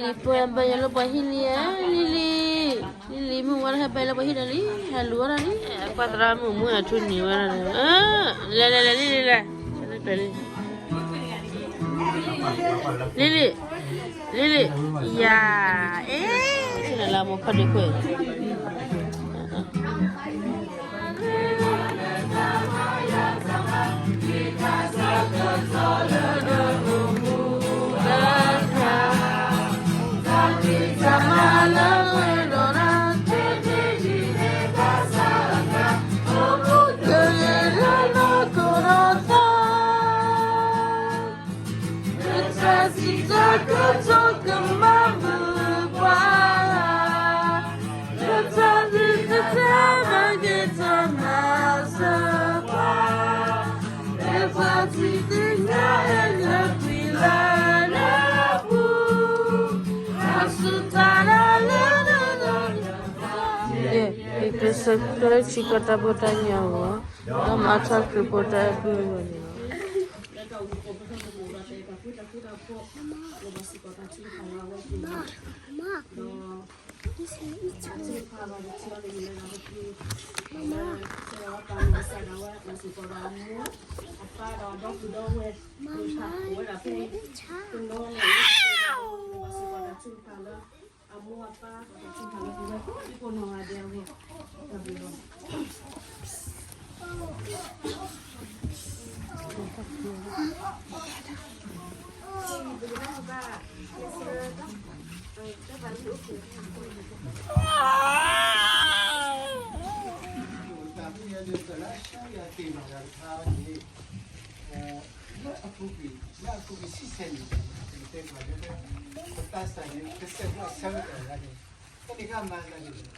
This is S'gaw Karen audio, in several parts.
လံၤပှဲၤဘၣ်ယၤလၢပှၤဟံၣ်လံဧၢ, လံၤလံၤ, လံၤလံၤ မုၢ်ဝါလၢဟဲဘၣ်ယၤလၢပှၤဟံၣ်ဒီးလံ, ဟဲလူၤဝဲဒၣ်လံ, ကွၢ်သရၣ်မုၣ်မုၢ်အထူန့ၢ်ဝဲဒၣ်, လဲၤလဲၤလဲၤ လံၤလံၤလဲၤ, လံၤလံၤ, လံၤလံၤ, ယၤ, အဲ, လၢမိၢ်ဖးဒ့ခွဲး Subscribe စံးကီးတၢ်ဖိတၢ်ညၣ်အဂီၢ်, ဒီးမၤထီၣ်ခရံာ်ဖိတၢ်အဲၣ်ပုၢ်ဝဲၢ်န့ၣ်လီၤ.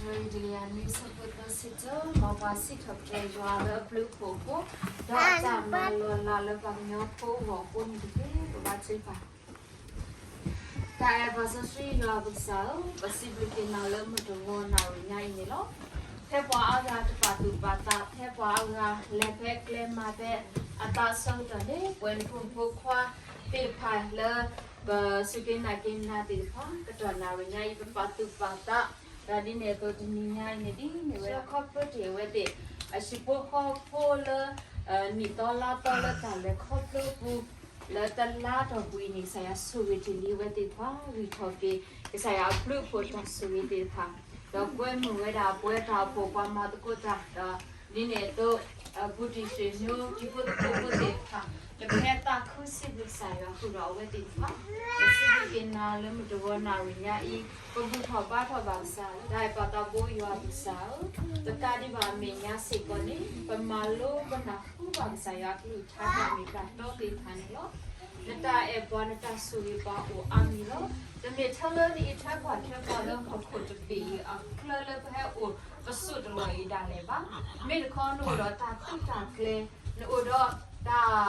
တကယၤနွံဆၢဖိသၢဆၢတၢ, မ်ပှၤစံးထီၣ်ပတြၢၤယွၤလၢအဘျုးအဖှိၣ်အဃိ, ဒီးအတၢ်မၤလီၤလးလၢပှၤကညီဖိအဂီၢ်အဃိန့ၣ်တက့ၢ်. ပဘါထုကဖၣ်. တၢ်အဲၣ်ပှၤစီဆှံယွၤပကစၢ်ဧၢ, ပစံးဘျုးက့ၤနၤလၢမုၢ်တဂီၤနၣ်ရံၣ်ညါအံၤန့ၣ်လီၤ. ဖဲပှၤအါဂၤတပာ်သူၣ်ပာ်သး, ဖဲပှၤအါဂၤလဲၤဖဲကျဲမၤဖဲအသးအဆၢကတီၢ်န့ၣ်, ပဝဲနဖိမုၣ်ဖိခွါသ့ၣ်တဖၣ်လၢ ပစူၢ်က့ၤနာ်က့ၤနၤသ့ၣ်တဖၣ် ကတီၢ်နၣ်ရံၣ်ညါအံၤ ပပာ်သူၣ်ပာ်သး, ဒီးဒ်န့ၣ်အသိးတနံၤညါအံၤန့ၣ် ဒ်န့ၣ်ဝဲခီဖျိတ့ၢ်အဝဲသ့ၣ် အဟံၣ်ဖိဃီဖိလၢ နံၣ်သီလါသီလၢတၢ်လဲၤခီဖျိပူၤ လၢတလါတီၢ်ပူၤအံၤန့ၣ် ကစၢ်ယွၤဆိၣ်ဂ့ၤတ့ၢ်လံအဝဲသ့ၣ်တဖၣ် ဂံၢ်ထီၣ်က့ၤ ကစၢ်ယွၤအဘျုးအဖှိၣ်တၢ်ဆိၣ်ဂ့ၤသ့ၣ်တဖၣ်, ဒီးကွဲမုာ်ဝဲဒၣ်ပဝဲတၢ်အိၣ်ဖှိၣ်ပှၤမၤသကိးတၢ်, ဒီးဒ်န့ၣ်အသိး ပူၤတံၢ်သ့ၣ်ညိ တံၤဖိသကိးဖိသ့ၣ်တဖၣ် လၢပဟဲသးခုစံးဘျုးကစၢ်ယွၤဃုာ်ဒီးအဝဲသ့ၣ်တဖၣ်, ပစံးဘျုးက့ၤနၤလၢမုၢ်တဂီၤနၣ်ရံၣ်ညါအံၤ, ပဘူၣ်ထီၣ်ဘါထီၣ်ဘၣ်ကစၢ် တၢ်အဲၣ်ပၢ်သးဘိယွၤကစၢ်ဧၢ, ပသးဒံးဘၣ်အမဲာ်ညါစ့ၢ်ကီးန့ၣ် ပမၤလိပနၢ်ဟူဘၣ်ကစၢ်ယွၤအကလုၢ်ကထါတၢ်မ့ၢ်တၢ်တီသ့ၣ်တဖၣ်န့ၣ်လီၤ. နတၢ်အဲၣ်ပှၤ နတၢ်ဆိၣ်ဂ့ၤပှၤအိၣ်အါမံၤလီၤ. တမ့ၢ်ထဲလၢနအံးထွဲကွၢ်ထွဲပှၤလၢဟီၣ်ခိၣ်တဘ့ၣ်အံၤအချၢလၢပဟဲအိၣ်ပစိာ်တလီၤအံၤဒၣ်လဲာ်ဘၣ်. မ့ၢ်တခီနအိၣ်ဒီးတၢ်ခုၣ်တၢ်ကျဲၤ, နအိၣ်ဒီးတၢ် ကတဲာ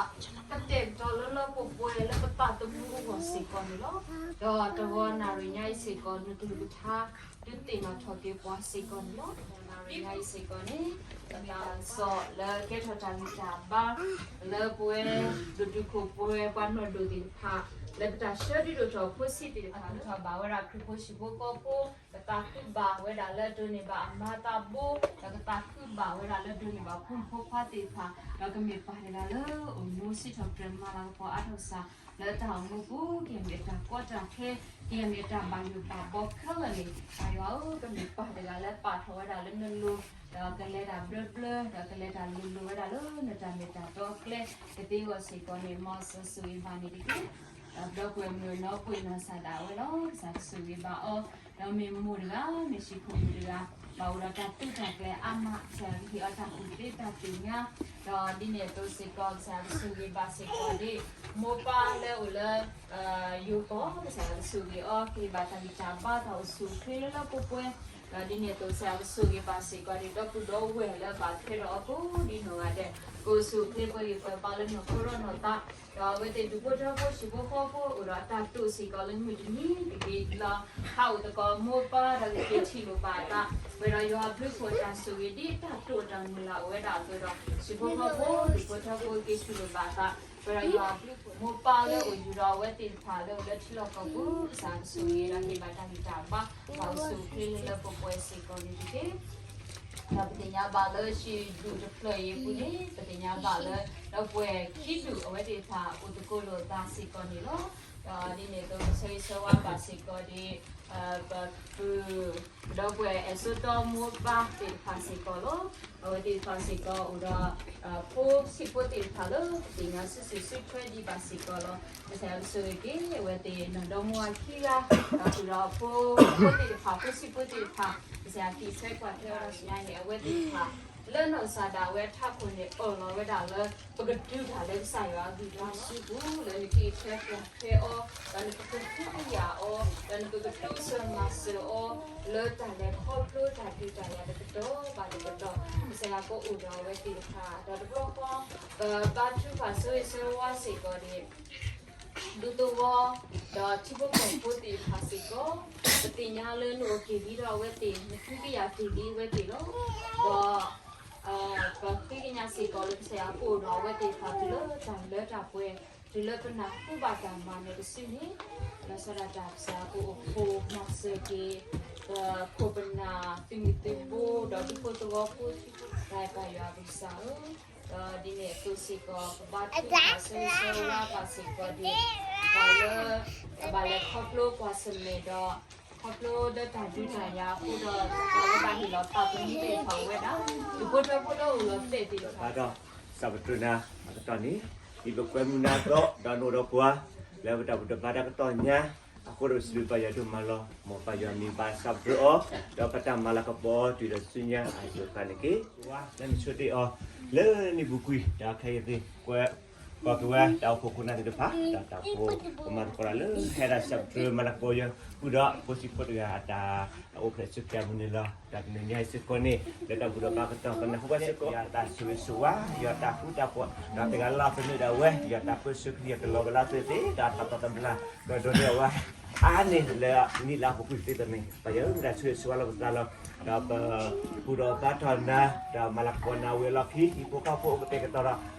်ကတီၤလၢလၢပှဲၤပှဲၤလၢပသးသမူအဂီၢ်စ့ၢ်ကီးန့ၣ်လီၤ. ဒီးတဂီၤနၣ်ရံၣ်ညါအံၤစ့ၢ်ကီး နကလုၢ်ကထါ ဒုးသ့ၣ်နီၣ်ထီၣ်က့ၤပှၤစ့ၢ်ကီးန့ၣ်လီၤ. နၣ်ရံၣ်ညါအံၤစ့ၢ်ကီးန့ၣ် ပသးစီၣ်လၢကဲထီၣ်တၢ်ဂံၢ်တၢ်ဘါ လၢပဝဲဒိၣ်တုာ်ခိၣ်ပှဲၤပှၤနီၢ်ဒိၣ်သ့ၣ်တဖၣ် လၢပတၢ်ဆှၢဒုးဒိၣ်ထီၣ်ဖိဆံးသ့ၣ်တဖၣ် လၢထီၣ်ဘၣ်ဝဲဒၣ်ခရံာ်ဖိဟံၣ်ဖိဃီဖိ, ကသးခုဘၣ်ဝဲဒၣ်လၢဒိးန့ၢ်ဘၣ်အမါသးဘိ, ဒီးကသးခုဘၣ်ဝဲဒၣ်လၢဒိးန့ၢ်ဘၣ်ဖိမုၣ်ဖိခွါသ့ၣ်တဖၣ်, ဒီးကမ့ၢ်ပၢ်တဂၤလၢအိၣ်မူစံးထီၣ်ပတြၢၤမၤလၤကပီၤအါထီၣ်ကစၢ် လၢတၢ်အိၣ်မူပူၤ ကမ့ၢ်တၢ်ကီတၢ်ခဲ, ကမ့ၢ်တၢ်ဘၣ်ယိၣ်ဘၣ်ဘီခဲလၢာ်န့ၣ်, ပၢ်ယွၤဧၢ, ကမ့ၢ်ပၢ်တဂၤလၢပာ်ထီၣ်ဝဲဒၣ်လၢနလိၤ, ဒီးကလဲၤတၢ်ဘျၢဘျၢ, ဒီးကလဲၤတၢ်လိၤလိၤဝဲဒၣ်လၢနတၢ်မ့ၢ်တၢ်တီအကျဲကသ့အဂီၢ်စ့ၢ်ကီးန့ၣ်, မ်စၢၤဆိၣ်ဂ့ၤဘၣ်န့ၣ်တက့ၢ်. ဒီးပဒီပုၢ်ဝဲၢ်မုၣ်နီၢ်ပှ့ၤနီၢ်စၢ်ဒၣ်ဝဲလီၤ. ကစၢ်ကဆိၣ်ဂ့ၤဘၣ်အီၤ, ဒီးမ့ၢ်မိၢ်တဂၤ, မ့ၢ်ဟံၣ်ခိၣ်မုၣ်တဂၤ, ဘၣ်အိၣ်ဒီးတၢ်သူတၢ်ကျဲၤအါမး, ကစၢ်ကဟ့ၣ်အီၤတၢ်ကူၣ်သ့တၢ်သ့ၣ်ညါ, ဒီးဒ်န့ၣ်အသိးစ့ၢ်ကီး ကစၢ်ကဆိၣ်ဂ့ၤဘၣ်စ့ၢ်ကီးဒ် မိၢ်ပၢ်လၢအိၣ်လၢ ယိၤကီၢ်, ကစၢ်ယွၤကဆိၣ်ဂ့ၤအီၤ, ကဟ့ၣ်ဘၣ်တၢ်ဂံၢ်တၢ်ဘါ တၢ်အိၣ်ဆူၣ်အိၣ်ချ့လၢလၢပှဲၤပှဲၤ, ဒီးဒ်န့ၣ်အသိးကစၢ်ယွၤကဆိၣ်ဂ့ၤဘၣ်စ့ၢ်ကီးဒ် ဒီပုၢ်ဒီဝဲၢ်လၢအဘၣ်ထွဲဒီးအီၤကိးဒ်နီၢ်ဂၤဒဲး, ကအိၣ်ဆူၣ်အိၣ်ချ့ပှဲၤဂံၢ်ပှဲၤဘါလၢနီၢ်ခိဒီးနီၢ်သး, ဒီးအဝဲသ့ၣ်ဒူၣ်ဖိထၢဖိဟံၣ်ဖိဃီဖိ အိၣ်ဒီးတၢ်တိာ်စ့ၢ်ကီးလၢမုၢ်တနံၤတက့ၢ်လီၤ. ဟးအိၣ်သကိးမိၢ်ပၢ်ဒီးကက့ၤထံၣ်လိာ်ဘၣ်အသး, ပှဲၤဒီးယွၤအဘျုးအဖှိၣ်တၢ်ဆိၣ်ဂ့ၤဒ်တၢ်တိာ်တၢ်မုၢ်လၢ်အိၣ်ဝဲဒၣ်အသိးဒီး, ဟံၣ်ဖိဃီဖိဒူၣ်ဖိထၢဖိက့ၤထံၣ်လိာ်ဘၣ်အသး, ပှဲၤဒီးယွၤအဘျုးအဖှိၣ်မိၢ်ပၢ်လၢအိၣ်ယူၢ်ဒီးအဝဲသ့ၣ်တဖၣ်လၢအိၣ်လၢထံလီၢ်ကီၢ်ပူၤ, ကစၢ်ကဆိၣ်ဂ့ၤဒီးဟ့ၣ်ဘၣ်တၢ်ဂံၢ်တၢ်ဘါ, တၢ်အိၣ်ဆူၣ်အိၣ်ချ့လၢလၢပှဲၤပှဲၤစ့ၢ်ကီးန့ၣ်တက့ၢ်. ဒီးပသ့ၣ်ညါဘၣ်လၢဟံၣ်ဒူၣ်တဖျၢၣ်အံၤအပူၤန့ၣ်, ပသ့ၣ်ညါဘၣ်လၢ ဒီပုၢ်ဝဲၢ်ခံဒူၣ်အဝဲသ့ၣ်တဖၣ်အိၣ်သကိးလိာ်အသးစ့ၢ်ကီးန့ၣ်လီၤ. ဒီးဒ်န့ၣ်အသိး ဆၢဂ့ၤဆၢဝါဘၣ်စ့ၢ်ကီးဒ် ပပုၢ် ဒီပုၢ်ဝဲၢ်အဲၣ်စိတီမိၢ်ပၢ်သ့ၣ်တဖၣ်စ့ၢ်ကီးလီၤ. အဝဲသ့ၣ်တဖၣ်စ့ၢ်ကီးအိၣ်ဒီး ဖိဆံးဖိသ့ၣ်တဖၣ်လၢ ပသ့ၣ်ညါစုစုဆူထွဲဒံးဘၣ်စ့ၢ်ကီးလီၤ. ကစၢ်ယွၤကဆိၣ်ဂ့ၤက့ၤ အဝဲသ့ၣ်နီၢ်ဒီမါဝၤခံဂၤ, ဒီးအိၣ်ဒီးဖိ ဖိသ့ၣ်တဖၣ် ဖိဆံးဖိသ့ၣ်တဖၣ်, ကစၢ်ယွၤက့ၤထွဲကွၢ်ထွဲအီၤဒီးဆူညါန့ၣ် အဝဲသ့ၣ်တဖၣ် လၢနီၢ်ကစၢ်ဒၣ်ဝဲထးခိၣ်န့ၣ် အၢၣ်လီၤဝဲဒၣ်လၢ ပကတုၤတၢ်လၢကစၢ်ယွၤအဂံၢ်အဘါစုပူၤ လၢနက့ၤထွဲကွၢ်ထွဲအီၤ, ဒီးနကကဟုကယာ်အီၤ, ဒီးနကကတိစၢၤမၤစၢၤအီၤ လၢတၢ်လဲၤခီဖျိတၢ်ဒုးတၢ်ယၤတကတီၢ်ဘၣ်တကတီၢ်, ကစၢ်ယွၤကအိၣ်ဒီးအဝဲသ့ၣ်တဖၣ်, ဒီးတဘျီဃီ ပဘါထုကဖၣ်ဆၢဂ့ၤဆၢဝါစ့ၢ်ကီးန့ၣ် ဒူသဝီ ဒီးထံဖိကီၢ်ဖိသ့ၣ်တဖၣ်စ့ၢ်ကီး, ပသ့ၣ်ညါလၢနအိၣ်က့ၤလံဒီးအဝဲသ့ၣ် နကဟုကယာ်က့ၤလံအဝဲသ့ၣ်လီၤ. ဒီး ပဃ့ကညးစ့ၢ်ကီးလၢကစၢ်ယွၤကအိၣ်ဒီးအဝဲသ့ၣ်တဖၣ် တုၤလၢတၢ်လၢတၢ်ပှဲၤ, တုၤလၢပနၢ်ဟူဘၣ်တၢ်မၤနၢၤတစုန့ၣ်, လီၤဆီဒၣ်တၢ်ကစၢ်ယွၤကအိၣ်ဖှိၣ်မၤစၢၤက့ၤ ပခိၣ်ပနၢ်သုးမုၢ်သုးဘိ ဒီးဒူဖိသဝီဖိ, တၢ်အဲၣ်ပၢ်ယွၤပကစၢ်ဧၢ, ဒီးဒ်န့ၣ်အသိးစ့ၢ်ကီး ပဘါထုကဖၣ်ဆၢဂ့ၤဆၢဝါဘၣ်စ့ၢ်ကီးဒ် ပှၤလၢ ဘၣ်လဲၤခီဖျိကွၢ်ဆၢၣ်မဲာ်ဒီး ခီဖျိလၢတၢ်ဒုးတၢ်ယၤအဃိဒီး ပှၤလၢဘၣ်ဟ့ၣ်လီၤသးသမူသ့ၣ်တဖၣ်အိၣ်ဝဲဒၣ် ဒူဖိထၢဖိလၢအိၣ်လီၤတဲာ်သ့ၣ်တဖၣ် ဒီးစံးပတြၢၤနၤအကတီၢ်န့ၣ်, ဒ်ပကွဲမုာ်နၤအသိး ဒီးနအိၣ်ဒီးပှၤ လၢပတၢ်ဘူၣ်တၢ်ဘါတၢ်ကတီၢ်ညါ, အဃိဒီးပစံးဘျုးပၢ်ယွၤဒိၣ်မးလီၤ. မ်ပၢ်ယွၤမံၤဘၣ်စီးပတြၢၤအီၤ, ဒီးပတၢ်မၤလၤကပီၤအီၤတုၤဒီးဆူညါအစိၤအဃၣ်န့ၣ်တက့ၢ်. ပဝဲလၢနဆိၣ်တ့ၢ်အီၤ လၢနံၣ်ပူၤကွံာ် ဒီးခဲအံၤသ့ၣ်ကွဲး ကီၢ်က့ၤဝဲတၢ်အိၣ်ဖှိၣ်ခိၣ်နၢ်သ့ၣ်တဖၣ် ဒီးတၢ်အိၣ်ဖှိၣ်ပမၤသကိးတၢ်လၢဟဲဒၣ် ဆၢကတြၢၢ် မၤလၤကပီၤယွၤ ဃုာ်ဒီးဖိဆံးဖိတဂၤအတၢ်အိၣ်ဖျဲၣ်ဆူကၠၢ်မုၢ်န့ၣ်လီၤ. ဒီးတနံၤညါအံၤစ့ၢ်ကီးန့ၣ် လၢတၢ်ဘူၣ်ထီၣ်ဘါကတီၢ် ပနၢ်ဟူဘၣ်စ့ၢ်ကီး ယွၤတၢ်ဆိၣ်ဂ့ၤဆိၣ်ဝါ ယွၤတၢ်ဃူတၢ်ဖိး ဒီးတဂၤလၢ်သနၢၣ်ဒၣ်ဝဲ ယွၤတၢ်ပၢဆှၢကလံၤအကလီၤဝဲလၢသ့ၣ်သ့ၣ် ဒီးတၢ်သီၣ်တၢ်ဘျၣ် ကဒိးန့ၢ်အဝဲ အါန့ၢ်လၢနံၣ်လၢအပူၤကွံာ်သ့ၣ်တဖၣ်န့ၣ် ပၢ်ယွၤတၢ်ဆိၣ်ဂ့ၤဆိၣ်ဝါလီၤပသးလီၤ. ဒီးပဘူၣ်ထီၣ်ဘါထီၣ်နၤ ဒီးမၤလၤကပီၤနၤဝံၤအလီၢ်ခံ ဟံၣ်ဖိဃီဖိအိၣ်ကတဲာ်ကတီၤဒီး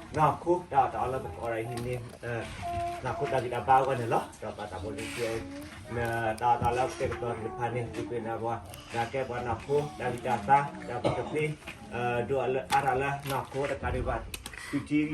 နီၢ်ခိ တၢ်အီၣ်တၢ်အီလၢပကအီၣ်ဒၣ်ဟံးန့ၢ် နီၢ်ခိတၢ်ဂံၢ်တၢ်ဘါအဂီၢ်န့ၣ်လီၤ. ဒီးပၢ်သးဘိလံၤ တၢ်အီၣ်တၢ်အီလၢပတဲာ်ကတီၤသ့ၣ်တဖၣ်န့ၣ် ဒုးပှ့ၤနၤပှၤ နၤကဲပှၤနီၢ်ခိ တၢ်ဂံၢ်တၢ်ဘါ တၢ်ပူၤတသ့ ဒိၣ်အါထီၣ်လၢနီၢ်ခိတကးဒံးဘၣ် သုထံဂံၢ်